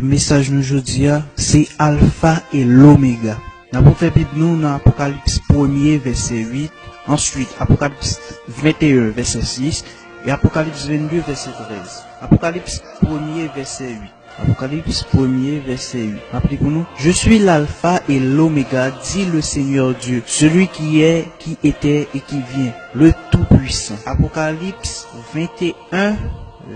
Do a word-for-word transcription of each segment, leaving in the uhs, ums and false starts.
Mesaj nou jodi a, se Alfa e Lomega. N ap ouvè Bib nou nan Apokalips premye, vèsè uit, answit Apokalips venteyen, vèsè sis, e Apokalips vennde, vèsè trèz. Apokalips premye, vèsè uit. Apokalips premye, vèsè uit. M ap li pou nou. Je suis l'alpha et l'oméga, dit le Seigneur Dieu, celui qui est, qui était et qui vient, le Tout-Puissant. Apokalips venteyen,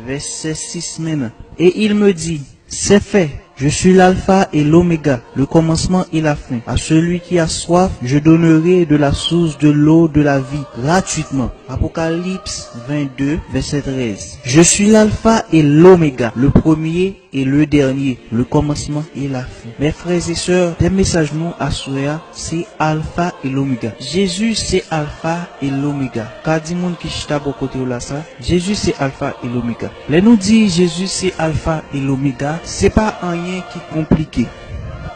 vèsè sis, men. Et il me dit, c'est fait. Je suis l'alpha et l'oméga, le commencement et la fin. À celui qui a soif, je donnerai de la source de l'eau de la vie gratuitement. Apokalips vennde, vèsè trèz. Je suis l'alpha et l'oméga, le premier et le dernier, le commencement et la fin. Mes frères et sœurs, tèm mesaj nou aswè a, se Alfa e Lomega. Jezi se Alfa e Lomega. Ka di moun ki chita bò kote w la sa, Jezi se Alfa e Lomega. Lè nou di Jezi se Alfa e Lomega, se pa anyen ki konplike.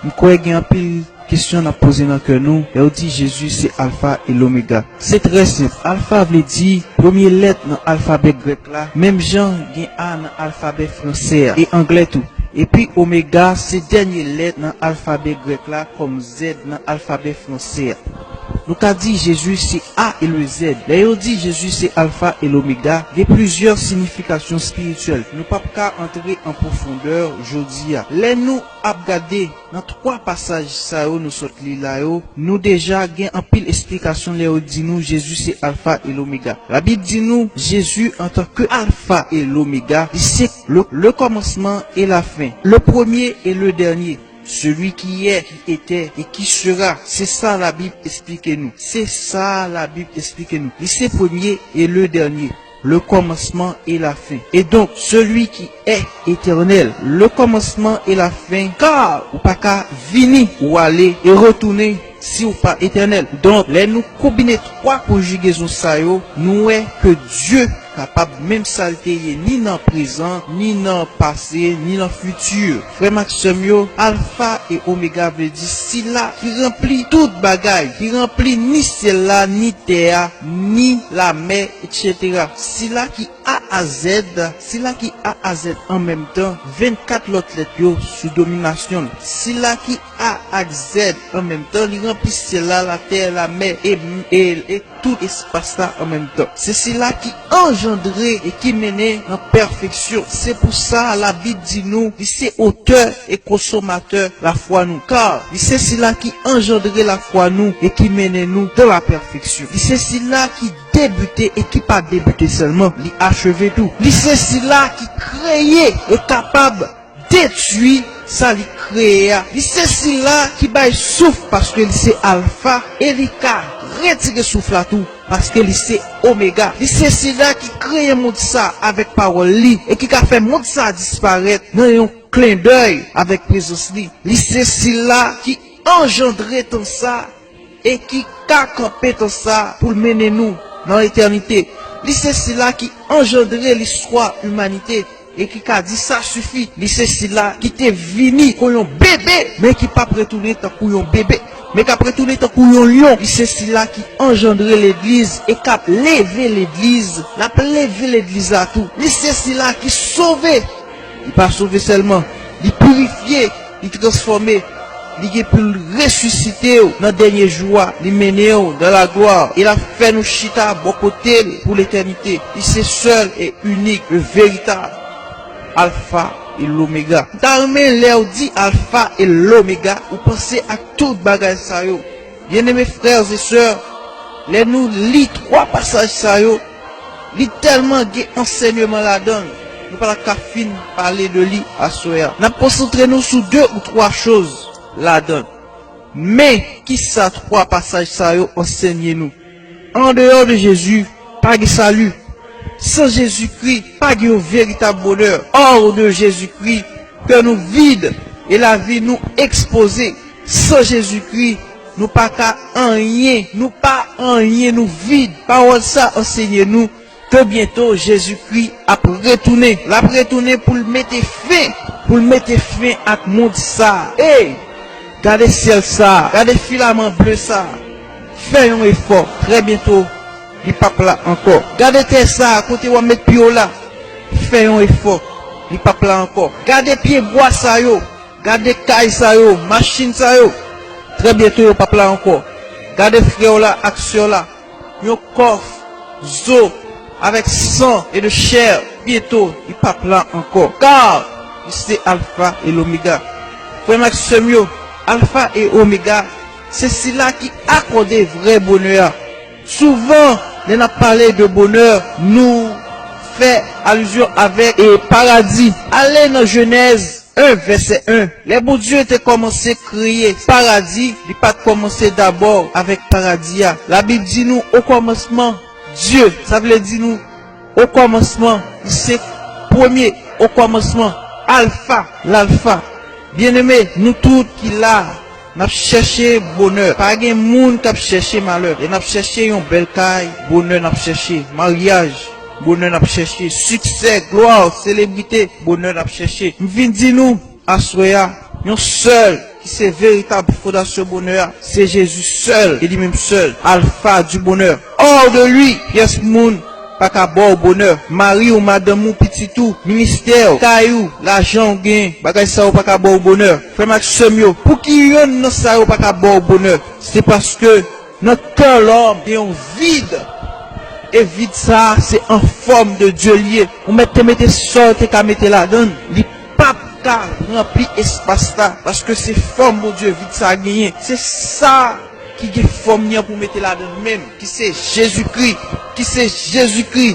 M kwè gen anpil kesyon n ap poze nan kè nou lè w di Jezi se Alfa e Lomega. Se trè senp. Alfa vle di premye lèt nan alfabè grèk la, menm jan gen A nan alfabè fransè a, e anglè tou. Epi omega se dènye lèt nan alfabè grèk la kòm Z nan alfabè fransè a. Nou ka di Jezi se A e le Z. Lè yo di Jezi se Alfa e Lomega, gen plizyè siyifikasyon espirityèl. Nou p ap ka antre an pwofondè jodi a. Lè nou ap gade nan twa pasaj sa yo nou sot li la yo, nou deja gen anpil esplikasyon lè yo di nou Jezi se Alfa e Lomega. Labib di nou Jezi antanke Alfa e Lomega, li se le, le commencement et la fin, le premier et le dernier, celui qui est, qui était et qui sera. Se sa Labib esplike nou. Se sa Labib esplike nou. Li se premye e le dènye, le commencement et la fin. Et donc, celui qui est éternel, le commencement et la fin, kar ou pa ka vini, ou ale e retounen si ou pa etènèl. Donk, lè nou konbine twa konjigezon sa yo, nou wè ke Dye kapab menm sa l te ye ni nan prezan, ni nan pase, ni nan fiti. Frè m ak sè m yo, Alfa e Omega vle di sila ki ranpli tout bagay, ki ranpli ni syèl la, ni tè a, ni lamè, etsetera. Sila ki A a Z, sila ki A a Z an menm tan, vennkat lòt lèt yo sou dominasyon l. Sila ki A ak Z an menm tan, li ranpli syèl la, latè, lamè, e, e, e tout espas la an menm tan. Se sila ki anjandre e ki mennen nan pèfeksyon. Se pou sa Labib di nou, li se otè e konsomatè lafwa nou. Kar li se sila ki anjandre lafwa nou e ki mennen nou dan la pèfeksyon. Li se sila ki debite e ki pa debite sèlman, li acheve tou. Li se sila ki kreye e kapab detwi sa li kreye a. Li se sila ki bay souf paske li se Alfa e li ka retire souf la tou paske li se Omega. Li se sila ki kreye mond sa avèk pawòl li e ki ka fè mond sa disparèt nan yon klendèy avèk prezans li. Li se sila ki anjandre tan sa e ki ka kanpe tan sa pou l mennen nou nan etènite. Li se sila ki anjandre listwa imanite e ki ka di sa sifi. Li se sila ki te vini kon yon bebe, men ki p ap retounen tankou yon bebe, men k ap retounen tankou yon lyon. Li se sila ki anjandre legliz e k ap leve legliz. L ap leve legliz la tou. Li se sila ki sove. Li pa sove sèlman, li pirifye, li transfòme, li gen pou l resisite w nan dènye jou a, li mennen w dan laglwa, e l ap fè nou chita bò kote l pou letènite. Li se sèl e inik, le veritab Alfa e Lomega. M ta renmen lè w di Alfa e Lomega, ou panse ak tout bagay sa yo. Byeneme frè e sè, lè nou li twa pasaj sa yo, li tèlman gen ansèyman ladan l, nou pa ta ka fin pale de li aswè a. N ap konsantre nou sou de ou twa choz ladan l. Men, kisa twa pasaj sa yo anseye nou? Andeyò de Jezi, pa gen sali. San Jezikri, pa gen yon veritab bonè. Hors de Jésus-Christ, kè nou vid e lavi nou ekspoze. San Jezikri, nou pa ka anyen, nou pa anyen, nou vid. Pawòl sa anseye nou ke byento Jezikri ap retounen. L ap retounen pou l mete fen, pou l mete fen ak mond sa. Ey! Gade syèl sa, gade filaman ble sa. Fè yon efò, trè byento, li p ap la ankò. Gade tè sa, kote w ap met pye w la. Fè yon efò. Li p ap la ankò. Gade pyebwa sa yo, gade kay sa yo, machin sa yo. Trè byento yo p ap la ankò. Gade frè w la ak sè w la. Yon kòf, zo, avèk san e de chè, byento, li p ap la ankò. Kar li se Alfa e Lomega. Frè m ak sè m yo, Alfa e Omega, se sila ki akòde vrè bonè a. Souvan, lè n ap pale de bonè, nou fè alizyon avèk e paradi. Ale nan Jenèz en, vèsè en. Lè Bondye te kòmanse kreye paradi, li pa t kòmanse dabò avèk paradi a. Labib di nou, okòmansman, Dye. Sa vle di nou, okòmansman, li se premye, okòmansman, Alfa, Lalfa. Byeneme, nou tout ki la, n ap chèche bonè. Pa gen moun k ap chèche malè. Lè n ap chèche yon bèl kay, bonè n ap chèche. Maryaj, bonè n ap chèche. Siksè, glwa, selebrite, bonè n ap chèche. M vin di nou, aswè a, yon sèl ki se veritab fondasyon bonè a, se Jezi sèl, e li menm sèl, Alfa di bonè. Hors de lui, pyès moun pa ka ba w bonè. Mari w, madanm ou, pitit ou, ministè w, kay ou, lajan w genyen, bagay sa yo pa ka ba w bonè. Frè m ak sè m yo, pou ki yonn nan sa yo pa ka ba w bonè? Se paske nan kè lòm gen yon vid. E vid sa a, se an fòm de Dye l ye. Ou mèt te mete sa w te ka mete ladan l, li p ap ka ranpli espas la, paske se fòm Bondye vid sa a genyen. Se sa ki gen fòm li an pou mete ladan l menm, ki se Jezikri, ki se Jezikri.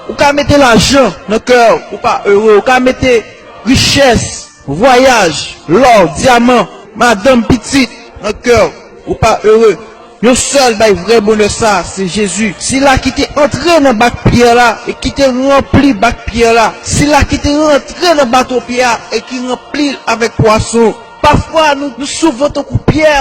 Ou ka mete lajan nan kè w, ou pa ere. Ou ka mete richès, vwayaj, lò, dyaman, madanm, pitit nan kè w, ou pa ere. Yon sèl bay vrè bonè sa a, se Jezi. Sila ki te antre nan bak pyè la e ki te ranpli bak pyè la. Sila ki te rantre nan bato pyè a e ki ranpli l avèk pwason. Pafwa, nou, nou souvan tankou Pyè,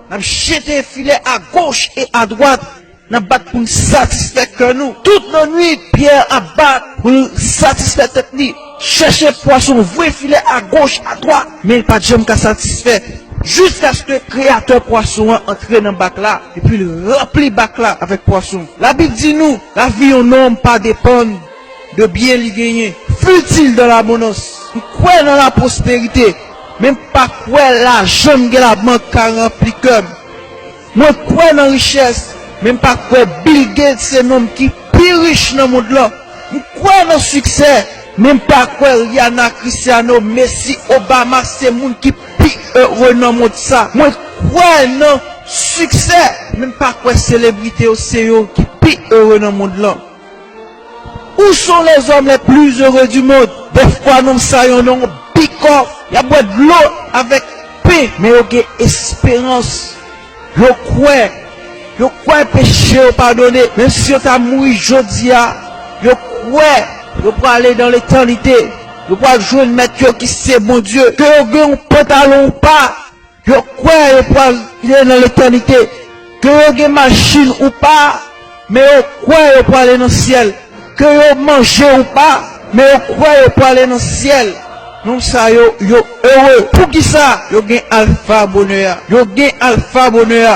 n ap jete filè agoch e adwat, n ap bat pou n satisfè kè nou. Tout lannwit, Pyè ap bat pou l satisfè tèt li, chèche pwason, voye filè agoch, adwat, men l pa t janm ka satisfè. Jiskaske kreyatè pwason an antre nan bak la, epi l ranpli bak la avèk pwason. Labib di nou, lavi yon nonm pa depann de byen li genyen. Fût-il dans l'abondance. M kwè nan lapwosperite, men m pa kwè lajan m gen labank ka ranpli kè m. Mwen kwè nan richès, men m pa kwè Bill Gates se nonm ki pi rich nan mond lan. M kwè nan siksè, men m pa kwè Rihanna, Cristiano, Messi, Obama se moun ki pi ere nan mond sa. Mwen kwè nan siksè, men m pa kwè selebrite yo se yo ki pi ere nan mond lan. Où sont les hommes les plus heureux du monde? Dèfwa nonm sa yo nan yon bikòf, y ap bwè dlo avèk pen, men yo gen esperans. Yo kwè, yo kwè peche yo padone. Menm si yo ta mouri jodi a, yo kwè yo prale nan letènite. Yo pral jwenn Mèt yo ki se Bondye. Ke yo gen yon pantalon ou pa, yo kwè yo prale nan letènite. Ke yo gen machin ou pa, men yo kwè yo prale nan syèl. Ke yo manje ou pa, men yo kwè yo prale nan syèl. Nonm sa yo, yo ere. Poukisa? Yo gen alfa bonè a. Yo gen alfa bonè a.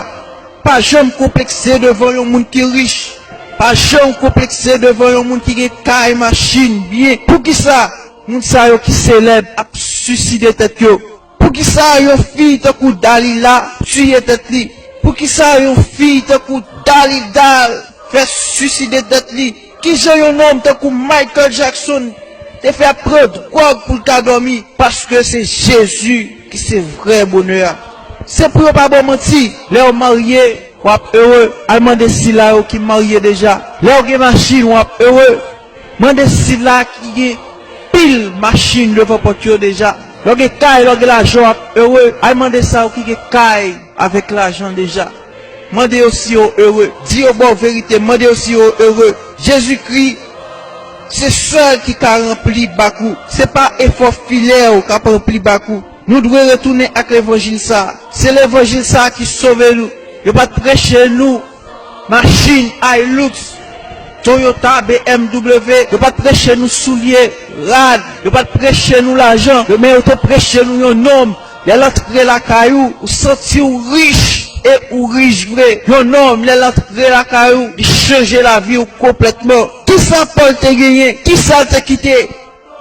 Pa janm konplekse devan yon moun ki rich. Pa janm konplekse devan yon moun ki gen kay, machin, byen. Poukisa moun sa yo ki selèb ap siside tèt yo? Poukisa yon fi tankou Dalila tiye tèt li? Poukisa yon fi tankou Dalila fè siside tèt li? Kijan yon nonm tankou Michael Jackson te fè ap pran dwòg pou l ka dòmi? Paske se Jezi ki se vrè bonè a. Se pou yo pa ba w manti. Lè w marye, w ap ere. Al mande sila yo ki marye deja. Lè w gen machin, w ap ere. Mande sila ki gen pil machin devan pòt yo deja. Lè w gen kay, lè w gen lajan, w ap ere. Al mande sa yo ki gen kay avèk lajan deja. Mande yo si yo ere. Di yo ba w verite, mande yo si yo ere. Jezikri se sèl ki ka ranpli bak ou. Se pa efò filè w k ap ranpli bak ou. Nou dwe retounen ak levanjil sa a. Se levanjil sa a ki sove nou. Yo pa t preche nou machin Hilux, Toyota, B M W. Yo pa t preche nou soulye, rad. Yo pa t preche nou lajan. Yo, men yo te preche nou yon nonm. Lè l antre lakay ou, ou santi w rich e ou rich vre. Yon nonm, lè l antre lakay ou, li chanje lavi w konplètman. Kisa Pòl te genyen? Kisa l te kite?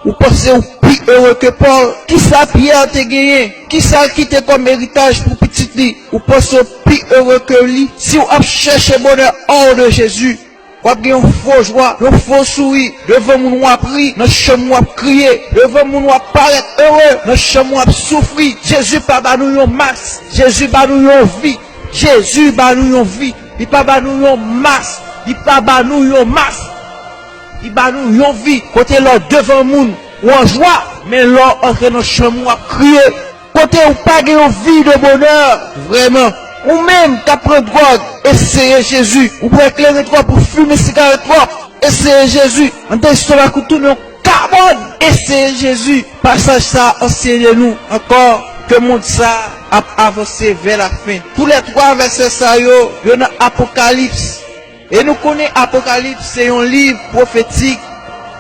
Ou panse ou pi ere ke Pòl. Kisa Pyè te genyen? Kisa l kite kòm eritaj pou pitit li? Ou panse w pi ere ke li? Si w ap chèche bonè hors de Jezi, w ap gen yon fo jwa, yon fo souri. Devan moun w ap ri, nan chanm w ap kriye. Devan moun w ap parèt ere, nan chanm w ap soufri. Jezi pa ba nou yon mas. Jezi ba nou yon vi. Jezi ba nou yon vi. Li pa ba nou yon mas. Li pa ba nou yon mas. Li ba nou yon vi kote lè w devan moun, w an jwa, men lè w antre nan chanm ou, w ap kriye. Kote ou pa gen yon vi de bonè vrèman. Ou menm k ap pran dwòg, eseye Jezi. Ou pran kleren twòp, ou fimen sigarèt twòp, eseye Jezi. Anndan estomak ou tounen yon kabòn, eseye Jezi. Pasaj sa a anseye nou ankò ke mond sa a ap avanse vè lafen. Toulètwa vèsè sa yo, yo nan Apokalips. E nou konnen Apokalips se yon liv pwofetik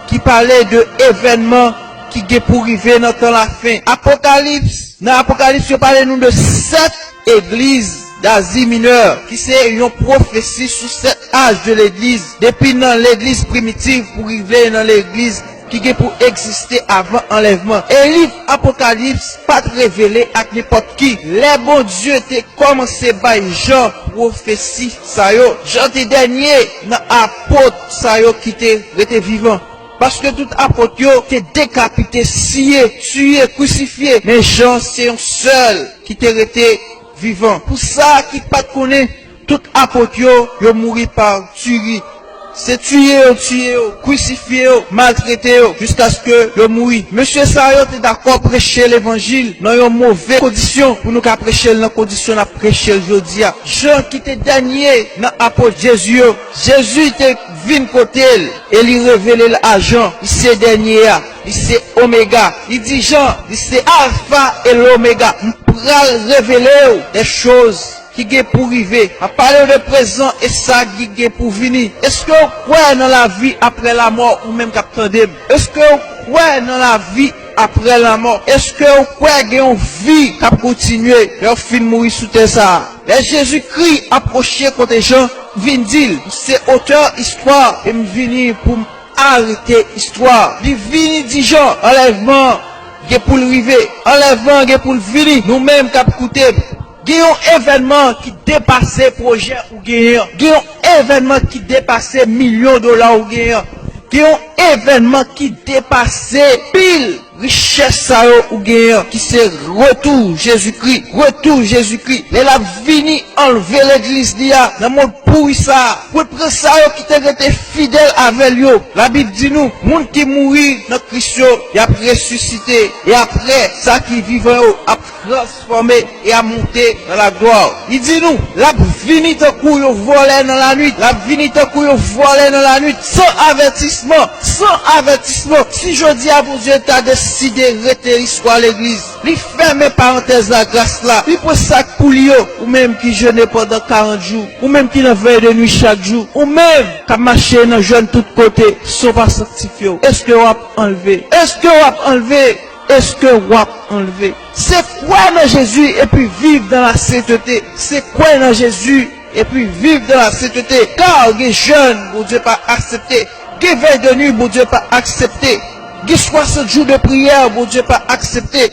ki pale de evènman ki gen pou rive nan tan lafen. Apokalips, nan Apokalips, yo pale nou de sèt egliz d'Azi Minè, ki se yon pwofesi sou sèt aj de legliz, depi nan legliz primitiv pou rive nan legliz ki gen pou egziste avan anlèvman. E liv Apokalips pa t revele ak nenpòt ki. Lè Bondye te kòmanse bay Jan pwofesi sa yo, Jan te dènye nan apot sa yo ki te rete vivan. Paske tout apot yo te dekapite, siye, tiye, krisifye, men Jan se yon sèl ki te rete vivan. Pou sa ki pa t konnen, tout apot yo, yo mouri pa tiri. Se tiye yo tiye yo, krisifye yo, maltrete yo, jiskaske yo mouri. Mesye sa yo te dakò preche levanjil nan yon move kondisyon pou nou ka preche l nan kondisyon n ap preche l jodi a. Jan ki te dènye nan apot Jezi yo, Jezi te vin kote l e li revele l a Jan. Li se dènye a, li se Omega. Li di Jan, li se Alfa e Lomega. M pral revele w de choz ki gen pou rive. M ap pale w de prezan e sa ki gen pou vini. Èske w kwè nan lavi apre lanmò, ou menm k ap tande m? Èske w kwè nan lavi apre lanmò? Èske w kwè gen yon vi k ap kontinye lè w fin mouri sou tè sa a? Lè Jezikri apwoche kote Jan, vin di l, "M se otè istwa e m vini pou m arete istwa." Li vini di Jan, anlèvman an gen pou l rive. Anlèvman an gen pou l vini. Nou menm k ap koute m, gen yon evènman ki depase pwojè ou genyen an. Gen yon evènman ki depase milyon dola ou genyen an. Gen yon evènman ki depase pil richès sa yo ou genyen an, ki se retou Jezikri. Retou Jezikri. Lè l ap vini anlve legliz li a nan mond pouri sa a, pou l pran sa yo ki te rete fidèl avè l yo. Labib di nou, moun ki mouri nan Kris yo, y ap resisite. E apre, sa ki vivan yo ap transfòme e ap monte nan laglwa. Li di nou, l ap vini tankou yon vòlè nan lanwit. L ap vini tankou yon vòlè nan lanwit, san avètisman, san avètisman. Si jodi a Bondye ta deside rete istwa legliz, li fèmen parantèz la, gras la, li pran sa k pou li yo, ou menm ki jene pandan karant jou, ou menm ki nan vèy de nwi chak jou, ou menm k ap mache nan jèn tout kote, san w pa sanktifye w, èske w ap anlve? Èske w ap anlve? Èske w ap anlve? Se kwè nan Jezi epi viv dans la sainteté. Se kwè nan Jezi epi viv dans la sainteté. Kar gen jèn Bondye pa aksepte. Gen vèy de nwi Bondye pa aksepte. Gen swasant jou de priyè Bondye pa aksepte.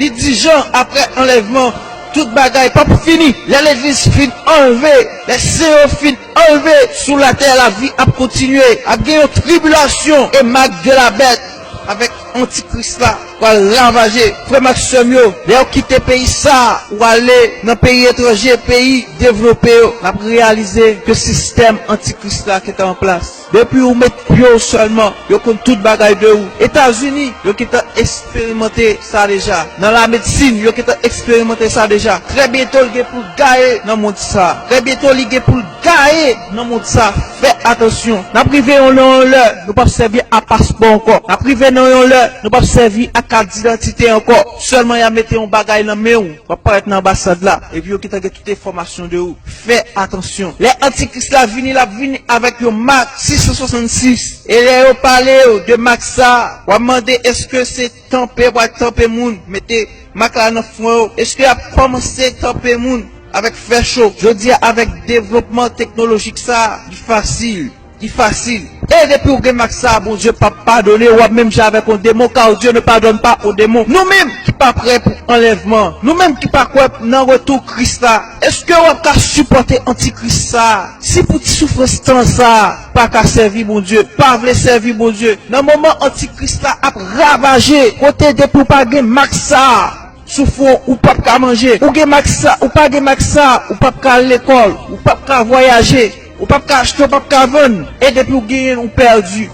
Li di Jan, apre anlèvman, tout bagay p ap fini. Lè legliz fin anlve, lè sen yo fin anlve sou latè, lavi ap kontinye. Ap gen yon tribilasyon e mark de la bèt avèk antikris la pral ravaje. Frè m ak sè m yo, lè w kite peyi sa a, w ale nan peyi etranje, peyi devlope yo, n ap reyalize ke sistèm antikris la gentan an plas. Depi ou met pye w sèlman, yo konn tout bagay de ou. Etazini, yo gentan eksperimante sa deja. Nan lamedsin, yo gentan eksperimante sa deja. Trè byento, l gen pou l gaye nan mond sa. Trè byento, li gen pou l gaye nan mond sa. Fè atansyon. N ap rive yon, nan yon lè, nou p ap sèvi a paspò ankò. N ap rive nan yon lè, nou p ap sèvi a kat didantite ankò. Sèlman, y a mete yon bagay nan men w. W ap parèt nan anbasad la. Epi yo gentan gen tout enfòmasyon de ou. Fè atansyon. Lè antikris la vini, l ap vini avèk yon mak sis san swasannsis. E lè yo pale yo de mak sa a, w ap mande èske se tanpe, pral tanpe moun, mete mak la nan fwon yo. Èske y ap kòmanse tanpe moun avèk fè cho? Jodi a, avèk devlopman teknolojik sa a, li fasil. Li fasil. E depi w gen mak sa a, Bondye p ap padone w, w ap menm jan avèk yon demon, car Dieu ne pardonne pas aux démons. Nou menm ki pa prè pou anlèvman, nou menm ki pa kwè nan retou Kris la, èske w ap ka sipòte antikris sa a? Si pou ti soufrans tan sa a, pa ka sèvi Bondye, pa vle sèvi Bondye, nan moman antikris la ap ravaje, kote depi w pa gen mak sa a, sou fwon, ou p ap ka manje. Ou gen mak sa, ou pa gen mak sa, ou p ap ka al lekòl, ou p ap ka vwayaje, ou p ap ka achte, ou p ap ka vann. E depi w genyen l, ou pèdi.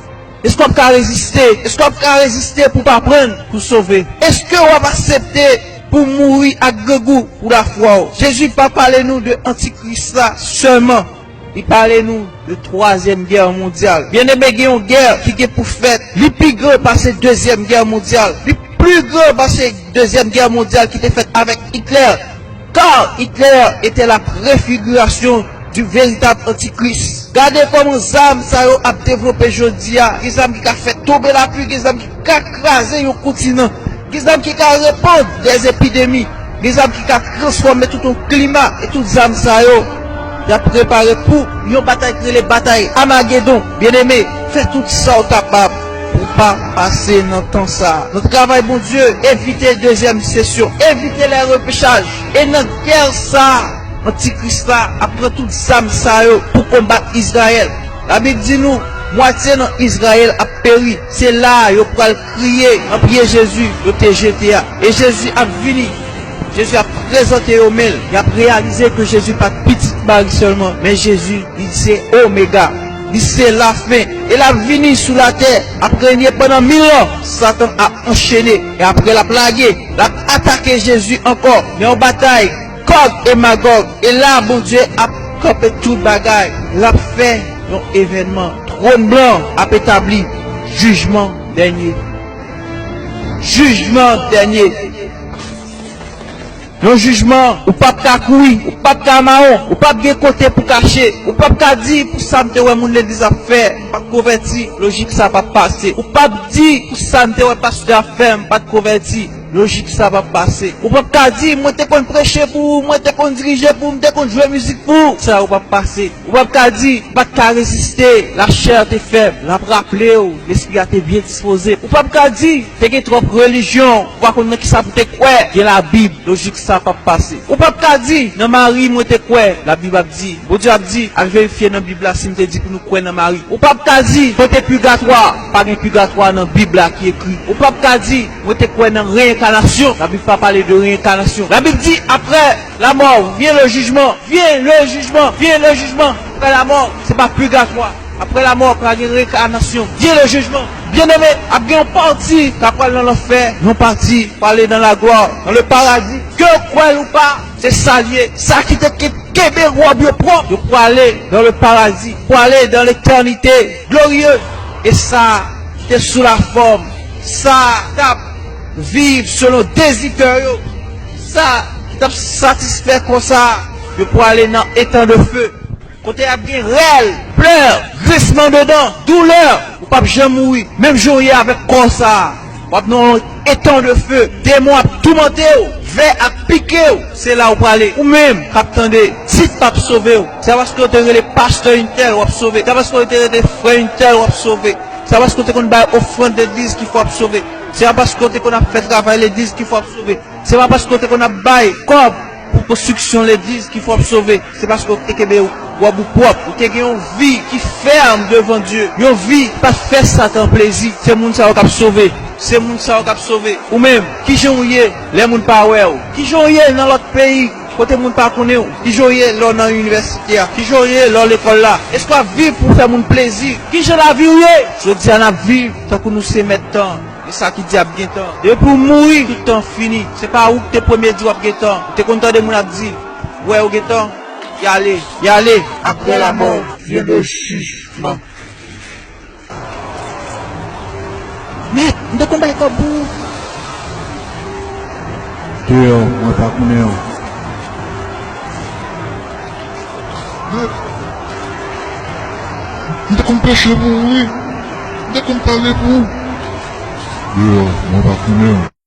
Èske w ap ka reziste? Èske w ap ka reziste pou w pa pran, pou w sove? Èske w ap aksepte pou w mouri ak grangou pou lafwa w? Jezi pa pale nou de antikris la sèlman. Li pale nou de twazyèm gè mondyal. Byeneme, gen yon gè ki gen pou fèt. Li pi gran pase dezyèm gè mondyal. Li pi gran pase dezyèm gè mondyal ki te fèt avèk Hitler. Car Hitler était la préfiguration du véritable antichrist. Gade kòman zam sa yo ap devlope jodi a. Gen zam ki ka fè tonbe lapli, gen zam ki ka kraze yon kontinan. Gen zam ki ka repann dèzepidemi. Gen zam ki ka transfòme tout yon klima. E tout zam sa yo, y ap prepare pou yon batay ki rele batay Amagedon. Byeneme, fè tout sa w kapab pou w pa pase nan tan sa a. Nan travay Bondye, evite dezyèm sesyon, evite lè repechaj. E nan gè sa a, antikris la ap pran tout zam sa yo pou konbat Izrayèl. Labib di nou, mwatye nan Izrayèl ap peri. Se la a yo pral kriye nan pye Jezi yo te jete a. E Jezi ap vini. Jezi ap prezante yo men l. Y ap reyalize ke Jezi pa t Pitit Mari sèlman, men Jezi, li se Omega. Li se lafen. E l ap vini sou latè, ap renye pandan mil an. Satan ap anchene. E apre, l ap lage. L ap atake Jezi ankò. Men yon batay Gòg e Magòg. E la, Bondye ap kanpe tout bagay. L ap fè yon evènman. Twòn blan ap etabli. Jijman dènye. Jijman dènye. Yon jijman, ou p ap ka kouri, ou p ap ka mawon, ou p ap gen kote pou kache, ou p ap ka di pou sa m te wè moun legliz ap fè, m pa t konvèti, lojik sa p ap pase. Ou p ap di pou sa m te wè pastè ap fè, m pa t konvèti. Lojik sa p ap pase. Ou p ap ka di, mwen te konn preche pou ou, mwen te konn dirije pou ou, m te konn jwe mizik pou ou. Sa yo p ap pase. Ou p ap ka di, m pa t ka reziste, lachè te fèb. L ap raple w, lespri a te byen dispoze. Ou p ap ka di, te gen twòp relijyon, ou pa konn nan kisa pou te kwè. Gen Labib, lojik sa p ap pase. Ou p ap ka di, nan Mari mwen te kwè, Labib ap di. Bondye ap di, al verifye nan Bib la si m te di pou nou kwè nan Mari. Ou p ap ka di, kote pigatwa, pa gen pigatwa nan Bib la ki ekri. Ou p ap ka di, mwen te kwè nan reyenkanasyon. Labib pa pale de reyenkanasyon. Labib di, apre lamò, vyen le jijman, vyen le jijman, vyen le jijman. Apre lamò, se pa pigatwa. Apre lamò, pa gen reyenkanasyon. Vyen le jijman. Byeneme, ap gen yon pati k ap pral nan lanfè, yon pati prale nan laglwa, nan le paradi. Ke w kwè l ou pa, se sa l ye. Sa ki te ke-, kenbe wòb yo pwòp, yo prale dans le paradis, prale dans l'éternité glorieuse. E sa ki te sou lafòm, sa k ap viv selon dezi kè yo, sa ki t ap satisfè kò sa, yo prale nan etan de fe. Kote y ap gen rèl, plè, grinsman de dan, doulè, ou p ap janm mouri. Menm jan w ye avèk kò sa a, w ap nan yon etan de fe. Demon ap toumante w, vè ap pike w. Se la ou prale. Ou menm k ap tande, tit p ap sove w. Se pa paske w te rele pastè entèl w ap sove. Se pa paske w te rele frè entèl w ap sove. Se pa paske w te konn bay ofrann legliz ki fè w ap sove. Se pa paske w te konn ap fè travay legliz ki fè w ap sove. Se pa paske w te konn ap bay kòb pou konstriksyon legliz ki fè w ap sove. Se paske w te kenbe wòb ou pwòp. Ou te gen yon vi ki fèm devan Dye. Yon vi ki pa t fè Satan plezi. Se moun sa yo k ap sove. Se moun sa yo k ap sove. Ou menm, kijan w ye lè moun pa wè w? Kijan w ye nan lòt peyi, kote moun pa konnen w? Kijan w ye lè w nan inivèsite a? Kijan w ye lè w lekòl la? Èske w ap viv pou w fè moun plezi? Kijan lavi w ye? Jodi a, n ap viv tankou nou se mèt tan. E sa ki di ap gen tan. Depi w mouri, tout tan fini. Se pa ou ki te premye di w ap gen tan. Ou te konn tande moun ap di, wè, ou gen tan, y ale, y ale. Après la mort vient le jugement. Mèt, m te konn bay kòb pou ou. Deyò, mwen pa konnen w. Mèt, m te konn preche pou ou, wi. M te konn pale pou ou. Deyò, mwen pa konnen w.